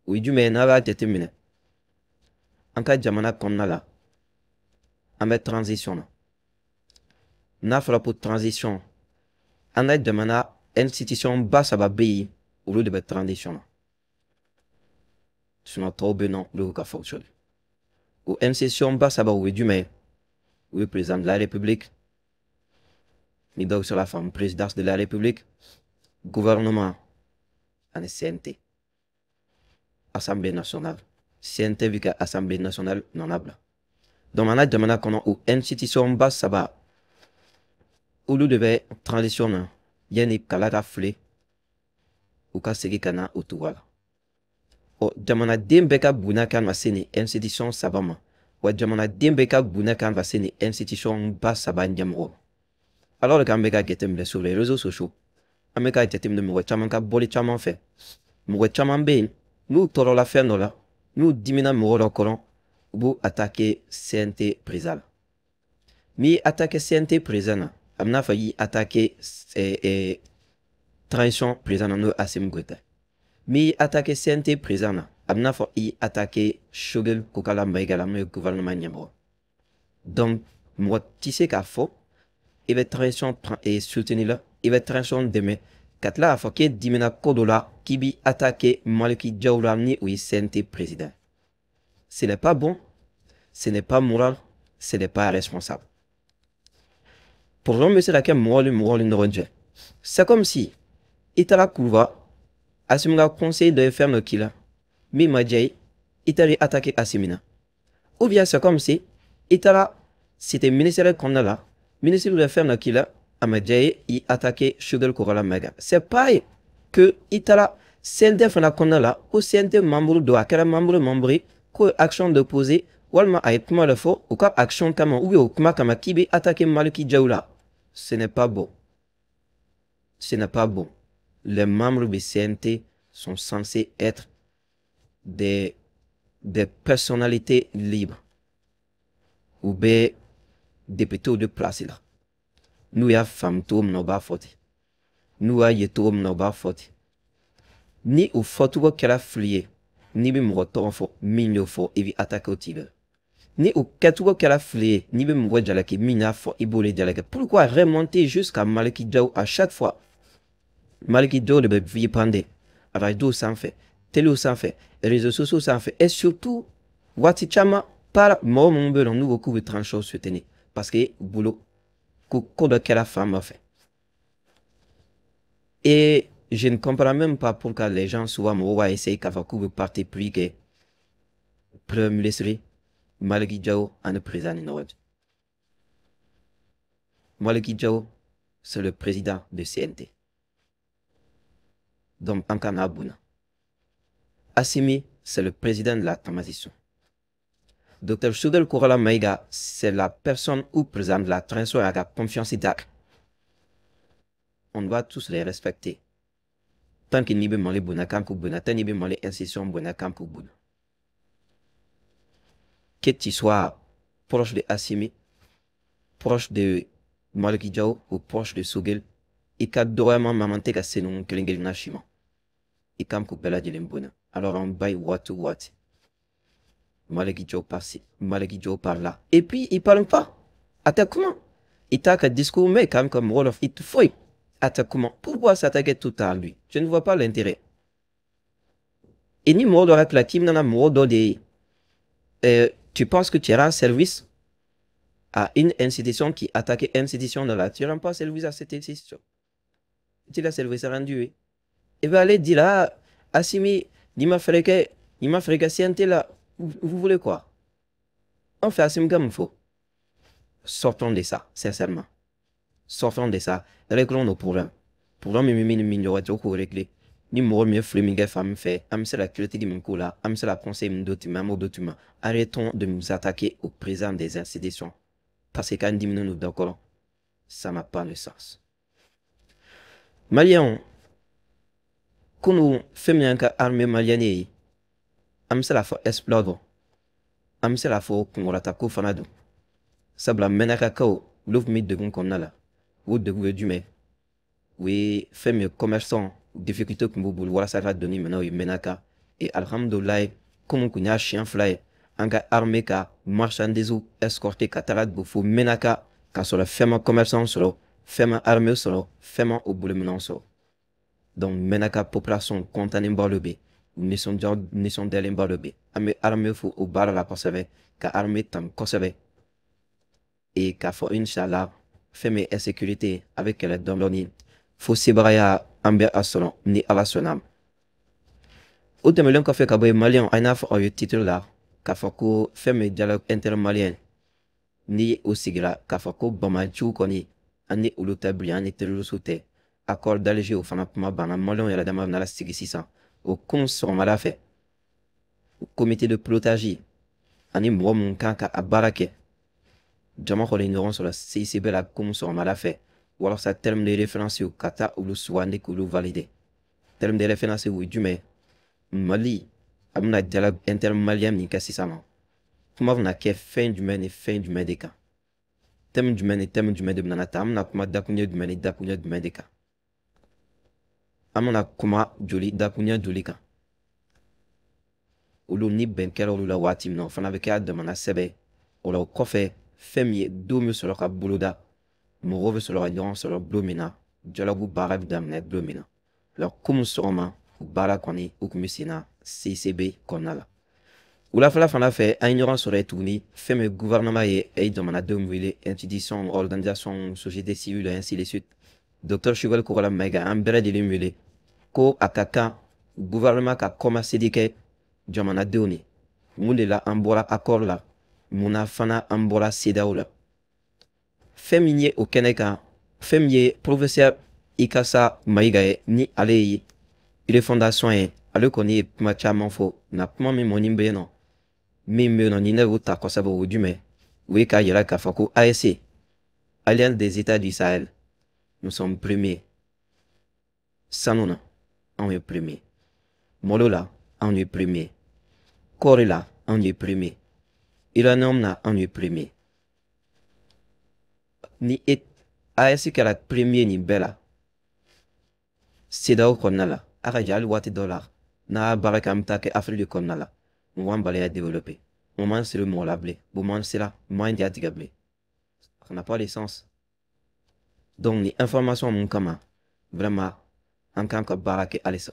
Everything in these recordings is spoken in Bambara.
O ye jumɛn ye? N'a b'a jateminɛ an ka jamana kɔnɔna la, an bɛ transition na. N'a fɔra ko transition, an ka jamana institution ba saba bɛ yen, olu de bɛ transition na. Sinon tɔw bɛ yen nɔ, olu ka fonctionner. O institution ba saba, o ye jumɛn ye? O ye président de la République, ni dɔw bɛ se k'a faamu présidence de la République, gouvernement ani CNT, Assemblée nationale. CNT bɛ ka Assemblée nationale nɔ bila. Donc an ka jamana kɔnɔ, o institution ba saba, olu de bɛ transition na yanni kala ka fili, u ka segin ka na o cogoya la. Ɔ, jamanaden bɛɛ ka bonya kan ka se nin institution saba ma, wa jamanaden bɛɛ ka bonya kan ka se nin institution ba saba ɲɛmɔgɔ ma. Alors qu'an bɛ ka jateminɛ sur les réseaux sociaux, an bɛ ka jateminɛ mɔgɔ caman ka bɔli caman fɛ, mɔgɔ caman bɛ yen, n'u tɔɔrɔla fɛn dɔ la, n'u dimina mɔgɔ dɔ kɔrɔ, u b'u attaquer CNT président la. N'i y'i attaquer CNT président na, a bɛ n'a fɔ i y'i attaquer transition président na, n'o ye Assimi Goïta. N'i y'i attaquer CNT président na, a bɛ n'a fɔ i y'i attaquer Choguel Kokalla Maïga la, n'o ye gouvernement ɲɛmɔgɔ. Donc mɔgɔ tɛ se k'a fɔ i bɛ transition soutenir la, i bɛ transition dɛmɛ, ka tila k'a fɔ k'e dimina ko dɔ la, k'i b'i attaquer Malick Diaw la, ni o ye CNT président. Ce n'est pas bon, ce n'est pas moral, ce n'est pas responsable. Problème bɛ se ka kɛ mɔgɔ ni mɔgɔ ni ɲɔgɔn cɛ. C'est comme si i taara Kuluba, Assimi ka conseil dɔ ye fɛn dɔ k'i la min ma diya i ye, i taara i attaquer Assimi na. Ou bien c'est comme si i taara cité ministère kɔnɔna la, ministre dɔ ye fɛn dɔ k'i la, a ma diya i ye, i attaquer Choguel Kokalla Maïga. C'est pareil que i taara CNT fana kɔnɔna la, ko CNT membre dɔ, a kɛra membre ye, ko ye action dɔ poser walima a ye kuma dɔ fɔ, u ka action kama ou bien o kuma kama, k'i bɛ attaquer Malick Diaw la. Ce n'est pas bon, ce n'est pas bon. Les membres du CNT sont censés être des personnalités libres. U bɛ députés de place la, n'u y'a faamu cogo min na, u b'a fɔ ten. N'u y'a ye cogo min na, u b'a fɔ ten. Ni o fɔcogo kɛra fili ye, n'i bɛ mɔgɔ tɔgɔ fɔ min y'o fɔ, i bɛ attaquer o tigi la. Ni o kɛcogo kɛra fili ye, n'i bɛ mɔgɔ jalaki min y'a fɔ, i b'o de jalaki. Pourquoi remonter jusqu'à Malick Diaw à chaque fois? Malick Diaw de bɛ vilipender radio sanfɛ, télé sanfɛ, réseaux sociaux sanfɛ, et surtout waati caman par mɔgɔ minnu bɛ yen nɔ, n'u ko k'u bɛ transition soutenir, parce que bolo ko ko dɔ kɛra fan dɔ fɛ. Et je ne comprends même pas pourquoi les gens, souvent, mɔgɔw b'a essayer k'a fɔ k'u bɛ parti pris kɛ premier ministre Malick Diaw ani président ni ɲɔgɔn cɛ. Malick Diaw, c'est le président de CNT, donc an kan k'a bonya. Assimi, c'est le président de la transition. Dr Choguel Kokalla Maïga, c'est la personne ou président de la transition a ka confiance d'a kan. On doit tous les respecter. Tant que n'i bɛ Mali bonya, kan k'u bonya. Tant n'i bɛ Mali institution bonya, kan k'u bonya. Que tu sois proche de Assimi, proche de Malick Diaw ou proche de Choguel, i ka dɔgɔyama man tɛ ka se ninnu kelen kelenna si ma. I kan k'u bɛɛ lajɛlen bonya. Alors an ba ye waati o waati, Malick Diaw par-ci, Malick Diaw par-là. Et puis il parle pas. A tɛ kuma. I t'a ka discours mɛn quand même ka mɔgɔ dɔ i tɛ foyi. A tɛ kuma. Pourquoi s'attaquer tout à lui? Je ne vois pas l'intérêt. Et ni mɔgɔ dɔ hakili la k'i bɛna mɔgɔ dɔ de ye, tu penses que tu rends service à une institution qui attaque institution de là. Tu rends pas service à cette institution. Tu l'as service rendu. Il va aller dire là, Assimi, il m'a fait que, il m'a fait que CNT là. Vous voulez quoi? On fait Assimi comme il faut. Sortons de ça, sincèrement. Sortons de ça. Réglons nos problèmes. Problème min min min ɲɔgɔn cɛ, o k'o régler. Ni mɔgɔ min ye fili min kɛ fan min fɛ, an bɛ se ka critique min k'o la, an bɛ se ka conseil min d'o tigi ma, an b'o d'o tigi ma. Arrêtons de nous attaquer au président des institutions parce que k'an diminen don dɔ kɔrɔ, ça n'a pas de sens. Maliyɛnw, kunun, fɛn min y'an ka armée malienne ye, an bɛ se k'a fɔ exploit don, an bɛ se k'a fɔ kunkɔrɔta ko fana don, sabula Mɛnakakaw, olu tun bɛ degun kɔnɔna la. O degun ye jumɛn? O ye fɛn min ye, commerçant, difficulté tun b'u bolo walasa ka don ni minɛnw ye Mɛnaka. Et alhamdulilayi, komi kun y'a siɲɛ 2 ye an ka armée ka marchandise escorté ka taga don fo Menaka k'a sɔrɔ fɛn ma commerçant sɔrɔ, fɛn ma armée sɔrɔ, fɛn ma o bolominɛnw sɔrɔ. Donc Menaka population contanenba dɔ bɛ yen, nisɔndiyalenba dɔ bɛ yen. An bɛ armée fo o baara la kosɛbɛ, ka armée tanu kosɛbɛ. Et k'a fɔ inshallah fɛn min ye insécurité a bɛ kɛlɛ dɔɔni dɔɔni fo sebagaya an bɛ a sɔrɔ ni Ala sɔnna ma. O tɛmɛnen kɔfɛ ka bɔ yen, maliyɛnw, an y'a fɔ aw ye titre la k'a fɔ ko fɛn min ye dialogue intermalien ni o sigira k'a fɔ ko bamaciw kɔni an ni olu tɛ bilen, an ni terroriste tɛ. Accord d'Alger o fana kuma banna, maliyɛnw yɛrɛ dama bɛna sigi sisan o kun sɔgɔmada fɛ. Comité de pilotage ani mɔgɔ minnu kan ka a baara kɛ, jama kɔni ɲɔgɔn sɔrɔ CICB la kun sɔgɔmada fɛ walasa terme de référence ka taa olu sugandi k'olu valider. Terme de référence o ye jumɛn ye? Mali a bɛna dialogue intermalien min kɛ sisan nɔ, kuma bɛna kɛ fɛn jumɛn ni fɛn jumɛn de kan, thème jumɛn ni thème jumɛn de bɛna ta, an bɛna kuma dakuɲɛ jumɛn ni dakuɲɛ jumɛn de kan, an bɛna kuma joli dakuɲɛ joli kan. Olu ni bɛn kɛra olu la waati min na, o fana bɛ kɛ a damana sɛbɛn. O la o kɔfɛ fɛn min ye don bɛ sɔrɔ ka boloda, mɔgɔw bɛ sɔrɔ ka ɲɔgɔn sɔrɔ don min na, dialogue baara bɛ daminɛ don min na. La komi sɔgɔma o baara kɔni o tun bɛ sen na CICB kɔnɔna la. Wulafɛla fana fɛ an ye ɲɔgɔn sɔrɔ yen tuguni, fɛn min gouvernement ye a ye jamanadenw wele, institution, organisation, société civile, ainsi de suite. Docteur Choguel Kokalla Maïga an bɛɛ lajɛlen wele ko a ka kan gouvernement ka kɔmasedi kɛ jamanadenw ye. Mun de la an bɔra accord la, mun na fana an bɔra CEDEAO la. Fɛn min ye o kɛnɛ kan, fɛn min ye professeur Ikassa Maïga ye ni ale ye refondation ye, ale kɔni ye kuma caman fɔ. Nka kuma min mɔni bɛ yen nɔ, min bɛ yen nɔ ni ne b'o ta kosɛbɛ, o ye jumɛn? O ye k'a yira k'a fɔ ko AES, Alliance des États du Sahel, nous sommes premiers. Sanu na, anw ye premier. Malo la, anw ye premier. Kɔɔri la, anw ye premier. Uranium na, anw ye premier. Ni e AES kɛra premier nin bɛɛ la, CEDEAO kɔnɔna la, a ka ja hali waati dɔ la n'a y'a baara kɛ, an bɛ taa kɛ Afrique de kɔnɔna la, mɔgɔ m'an bali ka développer, mɔgɔ m'an siri mɔgɔ la bilen, mɔgɔ m'an sera, mɔgɔ m'an ja tigɛ bilen. Ça n'a pas de sens. Donc ni information mun kama vraiment an kan ka baara kɛ halisa.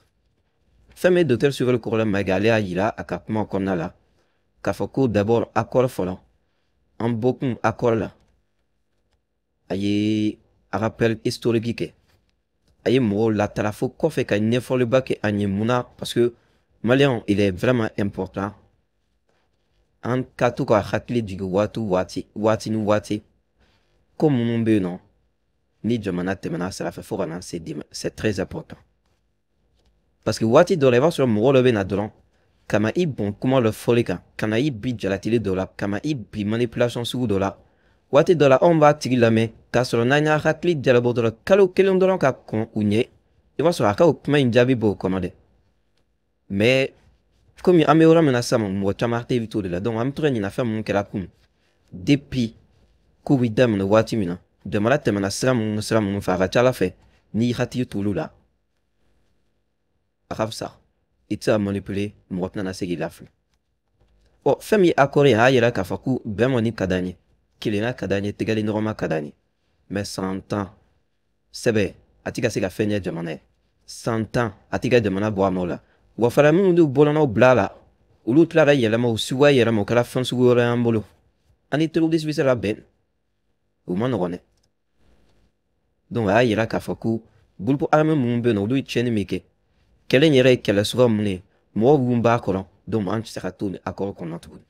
Fɛn min ye docteur Choguel Kokalla Maïga, ale y'a yira a ka kuma kɔnɔna la k'a fɔ ko d'abord accord fɔlɔ, an bɔkun accord la, a ye rappel historique kɛ, a ye mɔgɔw latara fo kɔfɛ ka ɲɛfɔliba kɛ an ye. Mun na? Parce que maliyɛnw, il est vraiment important an ka to ka hakili jigin waati waati, waati ni waati, ko minnu bɛ yen nɔ ni jamana tɛmɛna sira fɛ fo ka na se di ma, c'est très important. Parce que waati dɔ la i b'a sɔrɔ mɔgɔ dɔ bɛ na dɔrɔn ka na i bɔn kuma dɔ fɔli kan, ka na i bi jalatili dɔ la, ka na i bi manipulation sugu dɔ la. Waati dɔ la anw b'a tigi lamɛn k'a sɔrɔ n'an y'a hakili jalabɔ dɔrɔn kalo kelen dɔrɔn ka kɔn u ɲɛ, i b'a sɔrɔ a ka o kuma in jaabi b'o kɔnɔ dɛ. Mais komi an bɛ yɔrɔ min na sisan, mɔgɔ caman hakili bɛ t'o de la. Donc an bɛ to ka ɲinɛ fɛn minnu kɛra kun depuis ko bɛ daminɛ waati min na, jamana tɛmɛna sira minnu sira minnu fɛ, a ka ca Ala fɛ n'i hakili t'olu la, a ka fisa i tɛ se ka manipuler, mɔgɔ tɛna se k'i lafili. Ɔ fɛn min ye accord ye, a y'a yira k'a fɔ ko bɛn kɔni ka d'an ye, kelenna ka d'an ye, tɛgɛli ɲɔgɔnma ka d'an ye, mais san 10 sɛbɛ a ti ka se ka fɛn ɲɛ jamana ye, san 10 a ti ka jamana bɔ a nɔ la. Wa fana minnu y'u bolonɔw bila a la, olu tilala yɛlɛma u suguya yɛlɛma, o kɛra fɛn sugu wɛrɛ y'an bolo. An ni terroriste bɛ se ka bɛn, o ma nɔgɔn dɛ. Donc a y'a yira k'a fɔ ko groupe armé minnu bɛ yen nɔ, olu ye tiɲɛni min kɛ, kɛlɛ in yɛrɛ ye kɛlɛ suguya mun ye, mɔgɔw minnu b'a kɔnɔ, donc an tɛ se ka to ni accord kɔnɔ tuguni.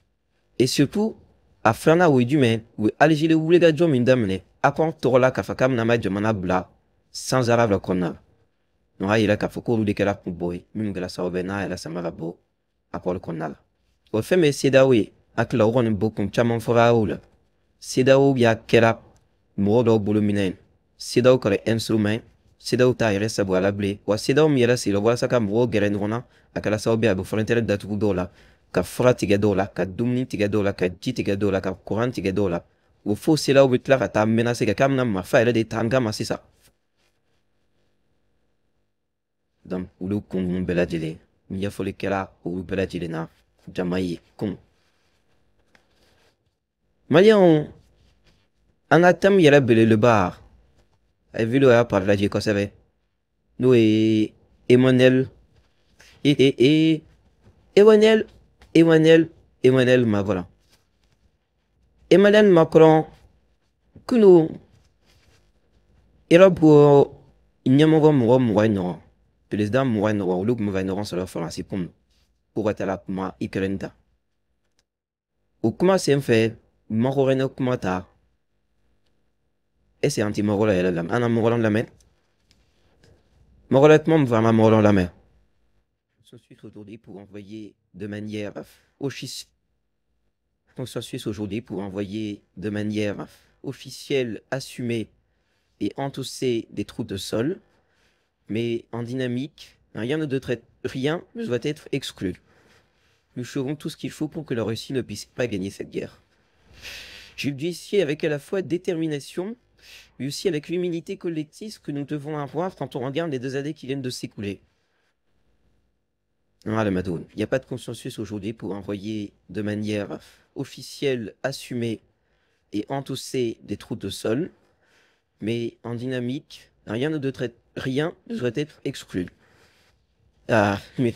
Et surtout a filanan o ye jumɛn? U ye Algérie wulikajɔ min daminɛ accord tɔgɔ la k'a fɔ k'a bɛna an ka jamana bila sans arabe kɔnɔna la. Donc a yira k'a fɔ k'olu de kɛra kunbɔ ye minnu kɛra sababu ye n'a yɛrɛ sama ka bɔ accord kɔnɔna la. O fɛn min ye CEDEAO ye, hakili la o kɔni bɔ kun caman fɔra o la. CEDEAO y'a kɛra mɔgɔ dɔw bolo minɛ ye, CEDEAO kɛra instrument, CEDEAO t'a yɛrɛ sagoya la bilen. Wa CEDEAO min yɛrɛ sigira walasa ka mɔgɔw gɛrɛ ɲɔgɔn na, a kɛra sababu ye a bɛ frontière datugu dɔw la, ka fura tigɛ dɔw la, ka dumuni tigɛ dɔw la, ka ji tigɛ dɔw la, ka courant tigɛ dɔw la. O fo CEDEAO bɛ tila ka taa menacer kɛ k'a bɛna marifa yɛrɛ de ta an kama sisan. Donc olu kun ninnu bɛɛ lajɛlen Ɲɛfɔli kɛra olu bɛɛ lajɛlen na jama ye kun. Maliyɛnw, an ka thème yɛrɛ belebeleba, a ye vidéo y'a partage kosɛbɛ, n'o ye Emmanuel e Emmanuel Emmanuel Emmanuel Macron. Emmanuel Macron, kunu Europe ɲɛmɔgɔ mɔgɔ 20 ɲɔgɔn, président 20 ɲɔgɔn, olu tun bɛ ka ɲɔgɔn sɔrɔ Faransi kun ko ka taga kuma Ukraine ta. O kuma senfɛ, Macron ye kuma ta. Est-ce que an ti Macron yɛrɛ lamɛn? An na Macron lamɛn. Macron ye kuma min fɔ, an ma Macron lamɛn. Consensus aujourd'hui pour envoyer de manière officielle. Consensus aujourd'hui pour envoyer de manière officielle, assumée et endossée des troupes de sol, mais en dynamique, rien ne doit être exclu. Nous ferons tout ce qu'il faut pour que la Russie ne puisse pas gagner cette guerre. Je le dis ici avec à la fois détermination, mais aussi avec l'humilité collective que nous devons avoir quand on regarde les 2 années qui viennent de s'écouler. Voilà, Madoun. Il n'y a pas de consensus aujourd'hui pour envoyer de manière officielle, assumée et endossée des troupes de sol, mais en dynamique, rien ne doit être exclu. Ah, mais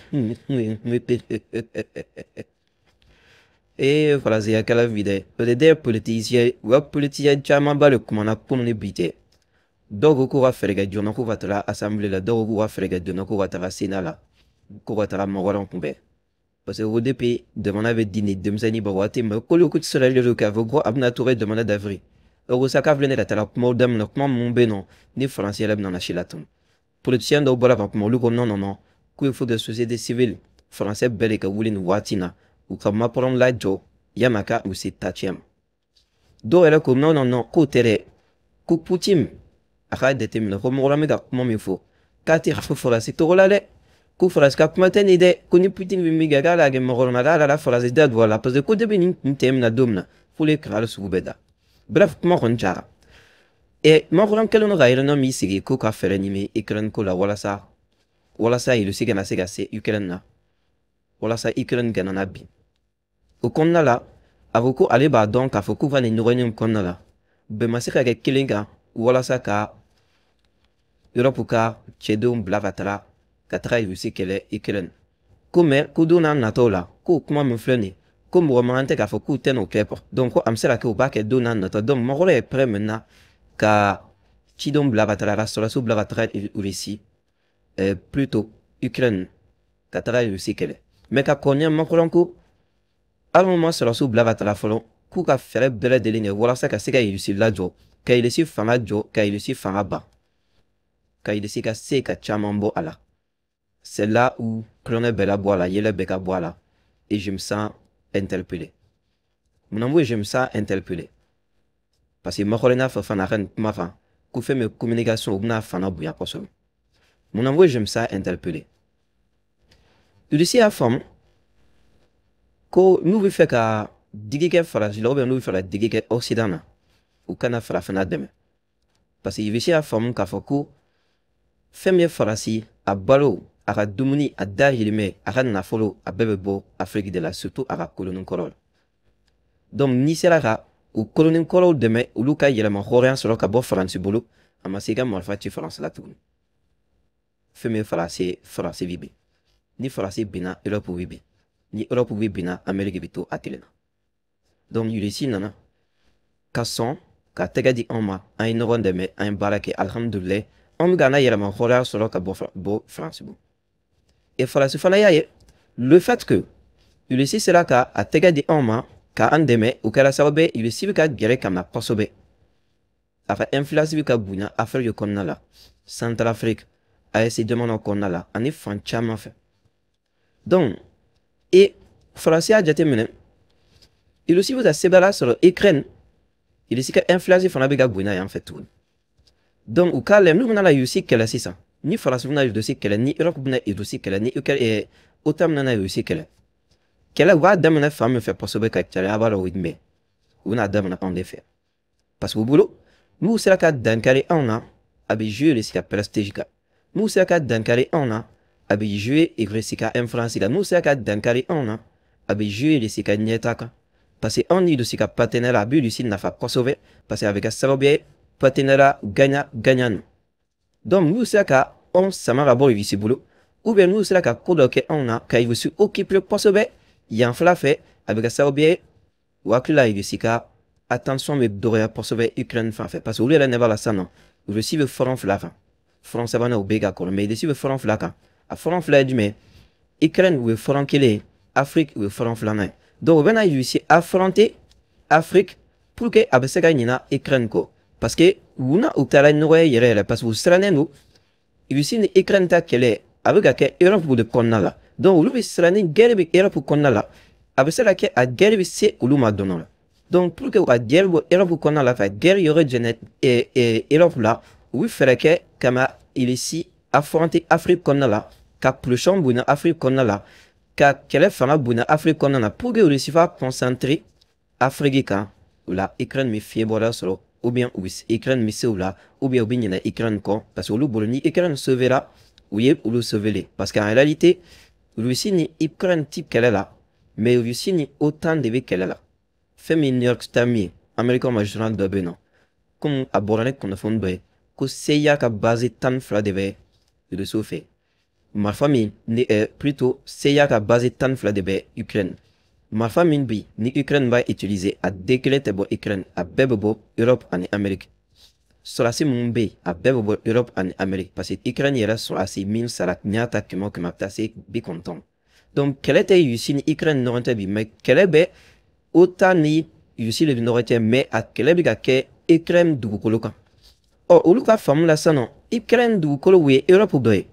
et voilà, c'est à quelle vidéo. Peut-être politicien, ou politicien, caman ba le kuma na kun ni bi tɛ. Dɔw ko k'u ka fɛɛrɛ kɛ joona k'u ka taga assemblée la, dɔw ko k'u ka fɛɛrɛ kɛ joona k'u ka taga Sénat la, k'u ka taga mɔgɔ wɛrɛw kunbɛn. Parce que au début, jamana bɛ di ni denmisɛnnin ma waati min, k'olu ko tɛ se ka k'a fɔ ko a bɛna to kɛ jamana dafiri. O ko sa k'a filɛ ne ka taga kumaw daminɛ, kuma minnu bɛ yen nɔ, ni Faransi yɛrɛ bɛna na si la tun. Politicien dɔw bɔra ka kuma, olu ko non non non, k'il faut que société civile français bɛɛ de ka wuli nin waati in na, u ka Macron lajɔ yan'a ka u se tacɛ ma. Dɔw yɛrɛ ko non non non, k'o tɛ dɛ, ko Poutine a k'a jateminɛ ko mɔgɔ bɛ ka kuma min fɔ k'a tɛ fɔ Faransi tɔgɔ la dɛ, ko Faransi ka kuma tɛ nin dɛ, ko ni Poutine bɛ min kɛ k'ale y'a kɛ mɔgɔ la, k'ale la Faransi da don a la, parce que ko depuis nin kun tɛ min na don min na f'olu ye kangari sugu bɛɛ da. Bref, kuma kɔni cayara. Et Macron kɛlen don ka réunion min sigi ko ka fɛɛrɛ ɲini Ukraine ko la, walasa Russie kana se ka se Ukraine na, walasa Ukraine kana na bin. O kɔnɔna la, a ko ko ale b'a dɔn k'a fɔ k'u ka nin ɲɔgɔn in kɔnɔna la, bɛn ma se ka kɛ kelen kan walasa ka Europe ka cɛdenw bila ka taga Russie kɛlɛ Ukraine. Ko mais ko don n'a nataw la, k'o kuma min filɛ nin ye, ko mɔgɔ man kan tɛ k'a fɔ k'u tɛ n'o kɛ quoi. Donc ko a bɛ se ka kɛ u b'a kɛ don n'a nataw. Donc Macron est prêt maintenant ka cidenw bila ka taga, ka sɔrɔdasiw bila ka taga Russie, plutôt Ukraine, ka taga Russie kɛlɛ. Mais ka kɔn ɲɛ, Macron ko hali n'u ma sɔrɔdasiw bila ka taga fɔlɔ, k'u ka fɛɛrɛ bɛɛ lajɛlen kɛ walasa ka se ka Russie lajɔ, ka Russie fanga jɔ, ka Russie fanga ban, ka Russie ka se ka caman bɔ a la. C'est là où kulonkɛ bɛɛ la bɔ a la, yɛlɛ bɛɛ ka bɔ a la, et je me sens interpellé. Munna ko je me sens interpellé? Parce que Macron n'a fɔ fana a ka nin kuma kan ko fɛn min ye communication, u bɛna fanga bonya kosɛbɛ. Munna ko je me sens interpellé? Russie y'a faamu ko n'u bɛ fɛ ka digi kɛ Faransi la, ou bien n'u bɛ fɛ ka digi kɛ Occident na, u kana farafinna dɛmɛ. Parce que Russie y'a faamu k'a fɔ ko fɛn min ye Faransi, a balo, a ka dumuni, a dahirimɛ, a ka nafolo, a bɛɛ bɛ bɔ Afrique de la, surtout a ka colonie kɔrɔ la. Donc n'i sera ka u colonie kɔrɔw dɛmɛ, olu ka yɛlɛma hɔrɔnya sɔrɔ ka bɔ Faransi bolo, a ma se i ka marifa ci Faransi la tuguni. Fɛn min ye Faransi, Faransi bɛ bin. Ni Faransi binna, Europe bɛ bin. Ni Europe bɛ binna, Amérique bɛ to a kelen na. Donc Russie nana ka sɔn ka tɛgɛ di anw ma, an ye ɲɔgɔn dɛmɛ, an ye baara kɛ, alihamudulilayi, anw bɛ ka na yɛlɛma hɔrɔnya sɔrɔ ka bɔ Faransi bolo. Et Faransi fana y'a ye, le fait que Russie sera ka a tɛgɛ di anw ma k'an dɛmɛ, o kɛra sababu ye Russie bɛ ka gɛrɛ ka na kosɛbɛ. A ka influence bɛ ka bonya Afrique kɔnɔna la, Centrafrique, AES jamanaw kɔnɔna la, ani fan caman fɛ. Donc, et Faransi y'a jateminɛ, Russie bɛ ka sebaaya sɔrɔ Ukraine, Russie ka influence fana bɛ ka bonya yan fɛ tuguni. Donc u k'a lajɛ n'u bɛna Russie kɛlɛ sisan, ni Faransi bɛna Russie kɛlɛ, ni Europe bɛna Russie kɛlɛ, ni Ukraine, OTAN bɛna Russie kɛlɛ. Kɛlɛ u b'a daminɛ fan min fɛ kosɛbɛ ka caya, a b'a dɔn o ye jumɛn ye? U bɛna daminɛ anw de fɛ. Parce que u bolo, n'u sera ka dankari anw na, a bɛ jouer Russie ka prestige kan. N'u sera ka dankari anw na, A bɛ jouer Russie ka influence kan. N'u sera ka dankari anw na, a bɛ jouer Russie ka ɲɛta kan, parce que anw ni Russie ka partenaire, a bɛ Russie nafa kosɛbɛ, parce que a bɛ kɛ sababu ye partenariat gagnant gagnant no. Donc n'u sera ka anw sama ka bɔ Russie bolo, ou bien n'u sera ka ko dɔ kɛ anw na ka Russie occuper kosɛbɛ yan fila fɛ, a bɛ kɛ sababu ye u hakili la Russie ka attention bɛ dɔgɔya kosɛbɛ Ukraine fan fɛ, parce que olu yɛrɛ ɲɛ b'a la sisan nɔ, Russie bɛ front fila kan, front sabanan u bɛ ka kɔrɔ, mais Russie bɛ front fila kan. A front fila ye jumɛn? Ukraine u ye front kelen ye, Afrique u ye front filanan ye. Donc u bɛna Russie affronter Afrique pour que a bɛ se ka ɲina Ukraine kɔ, parce que u na u taara ɲɔgɔn ye yɛrɛ yɛrɛ, parce que u sirannen don Russie ni Ukraine ta kɛlɛ a bɛ ka kɛ Europe de kɔnɔna la. Donc olu bɛ siran ni guerre bɛ Europe kɔnɔna la, a bɛ se ka kɛ a guerre bɛ se olu ma don dɔ la. Donc pour que u ka guerre bɔ Europe kɔnɔna la, ka guerre yɔrɔ jɛnɛ Europe la, u bɛ fɛɛrɛ kɛ ka na Russie affronter Afrique kɔnɔna la, ka pression bonya Afrique kɔnɔna la, ka kɛlɛ fanga bonya Afrique kɔnɔna na, pour que Russie va concentrer Afrique kan. O la Ukraine bɛ fiɲɛ bɔda sɔrɔ, ou bien u bɛ Ukraine bɛ se u la, ou bien u bɛ ɲinɛ Ukraine kɔ, parce que olu bolo ni Ukraine sauvera, u ye olu sauver, parce qu'en réalité Russie ni Ukraine ti kɛlɛ la, mais Russie ni OTAN de bɛ kɛlɛ la. Fɛn min New York Times ye, Américain ma journal dɔ bɛ yen nɔ, komi a bɔra ni kunnafoni dɔ ye ko CIA ka base 12 de bɛ Russie fɛ, marifa min ni plutôt CIA ka base 12 de bɛ Ukraine. Marifa min bɛ yen ni Ukraine b'a utiliser, a den kelen tɛ bɔ Ukraine, a bɛɛ bɛ bɔ Europe ani Amérique. Sɔrɔdasi minnu bɛ yen, a bɛɛ bɛ bɔ Europe ani Amérique, parce que Ukraine yɛrɛ sɔrɔdasi min sara, n'i y'a ta kɛmɛ o kɛmɛ, a bɛ taa se 90. Donc kɛlɛ tɛ Russie ni Ukraine ni ɲɔgɔn cɛ bi, mais kɛlɛ bɛ OTAN ni Russie de ni ɲɔgɔn cɛ, mais a kɛlɛ bɛ ka kɛ Ukraine dugukolo kan. Ɔ olu ka faamu la sisan nɔ, Ukraine dugukolo o ye Europe dɔ ye.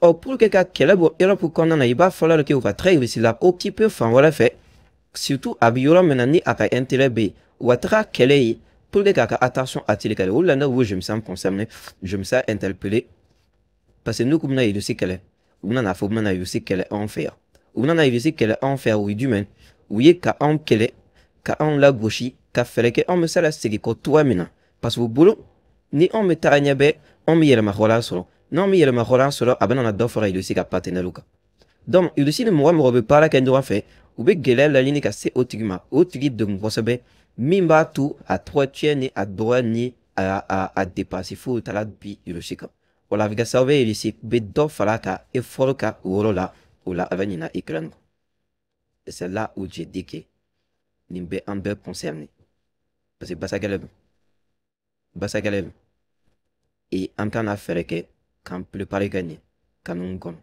Ɔ pour que ka kɛlɛ bɔ Europe kɔnɔna na, i b'a fɔlɔ kɛ u ka taga Russie la occuper fan wɛrɛ fɛ, surtout a bɛ yɔrɔ min na ni a ka intérêt bɛ yen, u ka taga kɛlɛ ye pour que k'a ka attention attirer ka o de la ne ko je me sens concerné, je me sens interpellé, parce que n'u ko bɛna Russie kɛlɛ, u bɛna n'a fɔ u bɛna Russie kɛlɛ anw fɛ yan. U bɛna Russie kɛlɛ anw fɛ yan, o ye jumɛn? U ye ka anw kɛlɛ, ka anw lagosi, ka fɛɛrɛ kɛ anw bɛ se ka segin kɔ cogoya min na, parce que u bolo ni anw bɛ taga ɲɛ bɛ, anw bɛ yɛlɛma sɔrɔ, n'anw bɛ yɛlɛma sɔrɔ, a bɛna na dɔ fara Russie ka partenaire kan. Donc Russie ni mɔgɔ mɔgɔ bɛ baara kɛ ɲɔgɔn fɛ, u bɛ gɛlɛya laɲini ka se o tigi ma, o tigi degun kosɛbɛ, min b'a to a tɔgɔ tiɲɛ ni a dɔgɔya ni a dépense fo taara bi Russie kan. O la a bɛ kɛ sababu ye Russie bɛ dɔ fara a ka effort kan o yɔrɔ la, o la a bɛ ɲina Ukraine kɔ. Et c'est là où j'ai dit que nin bɛ an bɛɛ concerné, parce que basakɛlɛ don, basakɛlɛ don, et an kan ka fɛɛrɛ kɛ k'an préparer ka ɲɛ ka ninnu kɔnɔ,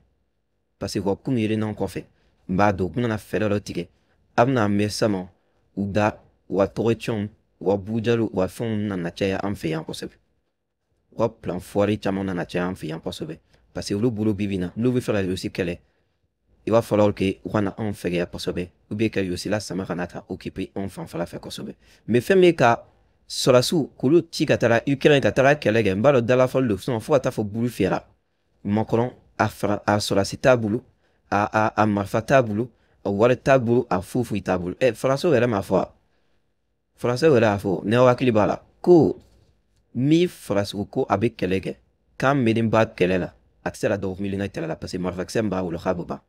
parce que u ka kun yelenna kɔfɛ, n b'a dɔn u bɛna fɛɛrɛ dɔ tigɛ. A bɛna mɛn sama u da, u ka tɔgɔcɛnw, u ka bujaliw, u ka fɛnw nana caya an fɛ yan kosɛbɛ, u ka plan foiré caman nana caya an fɛ yan kosɛbɛ, parce que olu bolo bi bi in na, n'u bɛ fɛ ka Russie kɛlɛ, il va falloir que u kana anw fɛgɛya kosɛbɛ, ou bien ka Russie la sama ka na ka occuper anw fanfɛla fɛ kosɛbɛ. Mais fɛn min ka sɔrɔdasiw k'olu ci ka taga Ukraine ka taga kɛlɛ kɛ, n b'a dɔn dalafɔli don, sinon fo ka taa fɔ bulu fiyɛra Macron a fara, a sɔrɔdasi t'a bolo, a marifa t'a bolo, a wari t'a bolo, a foyi foyi t'a bolo. Ɛ Faransiw yɛrɛ m'a fɔ wa? Faransiw yɛrɛ y'a fɔ, n'aw hakili b'a la, ko ni Faransi ko a bɛ kɛlɛ kɛ, k'an melen b'a kɛlɛ la, a tɛ se ka dɔgɔkun kelen kɛ kɛlɛ la, parce que marifakisɛ min b'a bolo k'a bɛ ban.